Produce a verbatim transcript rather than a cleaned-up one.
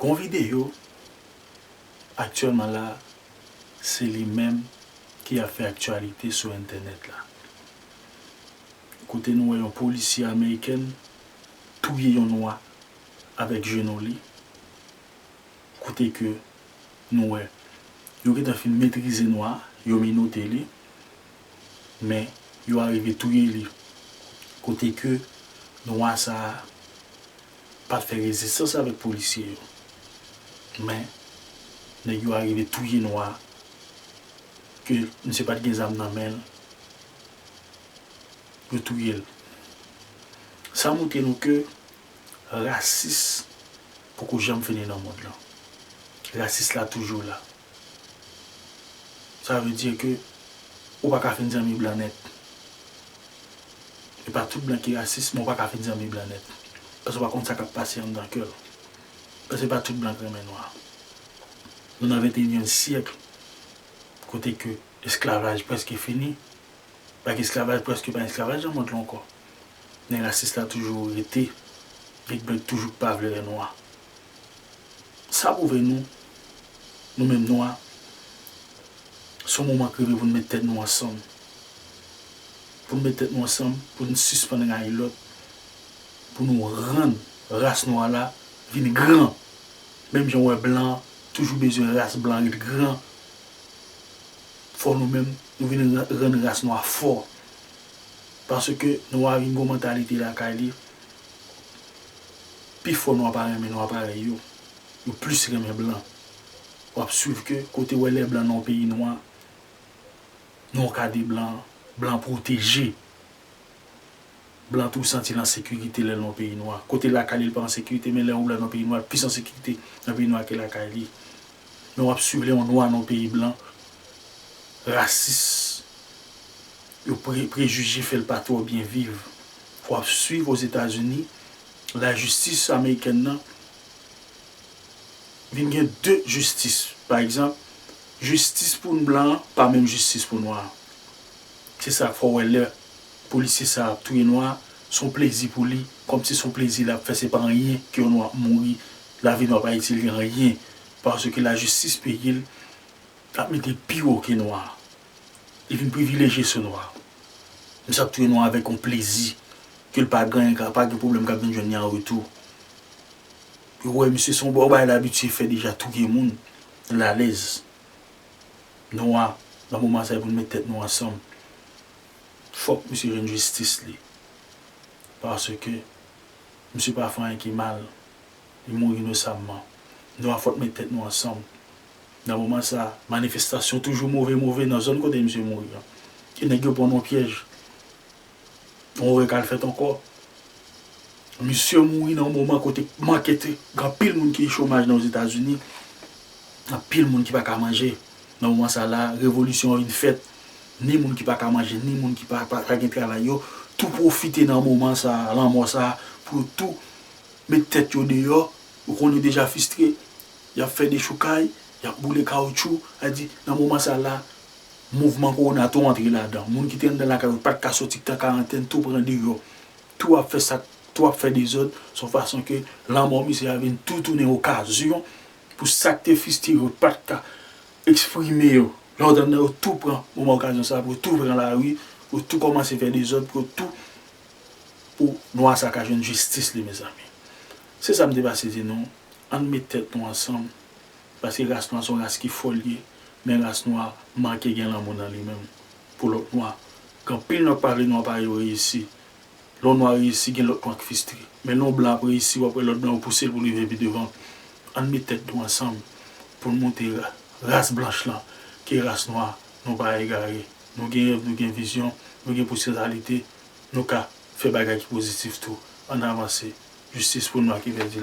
Yon videyo aktyèlman la, se li menm ki ap fè aktyalite sou entènèt la. Kote nou wè yon polisye amerikèn touye yon nwa avèk jenou li. Kote ke nou wè yo gentan fin metrize nwa a, yo menote li, men yo arive touye li. Kote ke nwa sa a pa t fè rezistans avèk polisye yo. Men, nèg yo arive touye nwa a, ke misye pa t gen zam nan men l, yo touye l. Sa montre nou ke rasis poko janm fini nan mond lan. Rasis la toujou la. Sa vle di ke ou pa ka fin zanmi blan nèt. E pa tout blan ki rasis, men ou pa ka fin zanmi blan nèt. Paske ou pa konn sa k ap pase anndan kè l. Paske pa tout blan k renmen nwa. Nou nan venteyinyèm syèk, kote ke esklavaj prèske fini. Pa gen esklavaj, prèske pa esklavaj nan mond lan ankò. Men rasis la toujou rete, big blan toujou pa vle wè nwa. Sa pwouve nou, nou menm nwa, se yon moman k rive pou n met tèt nou ansanm. Pou n met tèt nou ansanm, pou n sispann rayi lòt, pou nou rann ras nwa la vin gran. Menm jan w wè blan toujou bezwen ras blan ret gran, fò nou menm, nou vin ra-, rann ras nwa fò. Paske nwa vin gen yon mantalite lakay li, pifò nwa pa renmen nwa parèy yo. Yo plis renmen blan. W ap swiv ke kote w wè lè blan nan yon peyi nwa, nan yon ka de blan, blan pwoteje. Blan tou santi l an sekirite lè l nan yon peyi nwa. Kote lakay li, li pa an sekirite, men lè yon blan nan yon peyi nwa, l plis an sekirite nan peyi nwa ke lakay li. Men w ap swiv lè yon nwa nan yon peyi blan, rasis, yo pre-, prejije fè l pa twò byen viv. W ap swiv Ozetazini, lajistis amerikèn nan, vin gen de jistis. Pa egzanp, jistis pou blan an pa menm jistis pou nwa a. Se sa k fè w wè lè polisye sa a ap touye nwa a, se yon plezi pou li, kòmsi se yon plezi l ap fè, se pa anyen ke yon nwa ap mouri, lavi nwa pa itil li anyen, paske lajistis peyi l ap mete l pi wo ke nwa a. Li vin privilejye sou nwa a. Misye ap touye nwa avèk yon plezi ke l pa gen, pa gen pwoblèm k ap vin jwenn li an retou. Yo wè misye se yon bagay l abitye fè deja, touye moun, l alèz. Nwa, nan moman sa, e pou n met tèt nou ansanm. Fòk misye jwenn jistis li. Paske misye pa fè anyen ki mal. Li mouri inosamman. Nou a fòk met tèt nou ansanm. Nan moman sa, manifestasyon toujou move, move nan zòn kote misye mouri an. E nèg yo pran nou pyèj. Yon erè k al fèt ankò. Misye mouri nan yon moman kote manke te, gen anpil moun ki chomaj nan Ozetazini. Anpil moun ki pa ka manje. Nan moman sa la, revolisyon an vin fèt. Ni moun ki pa ka manje, ni moun ki pa, pa, pa gen travay yo, tou pwofite nan moman sa, lanmò sa, pou yo tou met tèt yo deyò. Ou konnen yo deja fristre, y ap fè dechoukay, y ap boule kawoutchou. A di, nan moman sa la, mouvman kowona tou antre ladan. Moun ki te anndan lakay yo pa t ka soti, ki te an karantèn, tou pran deyò. Tou ap fè sa, tou ap fè dezòd, se yon fason ke lanmò misye a vin tou tounen okazyon pou sa k te fristre yo pa t ka eksprime yo. Lè w tann yo tou pran moman okazyon sa pou yo tou pran lari, pou yo tou kòmanse fè dezòd, pou yo tou, pou nwa sa ka jwenn jistis li, mezanmi. Se sa m te pase di nou, ann met tèt nou ansanm, paske ras nwa se yon ras ki fò l ye, men ras nwa manke gen lanmou nan li menm pou lòt nwa. Gen anpil nwa k pa vle nwa parèy yo reyisi. Lè yon nwa reyisi, gen lòt nwa k fristre. Men lè yon blan ap reyisi, w ap wè lòt blan yo pouse l pou l rive pi devan. Ann met tèt nou ansanm pou n montre ra-, ras blanch lan ke ras nwa, nou pa egare. Nou gen rèv, nou gen vizyon, nou gen potansyalite, nou ka fè bagay ki pozitif tou. Ann avanse. Jistis pou nwa ki pèdi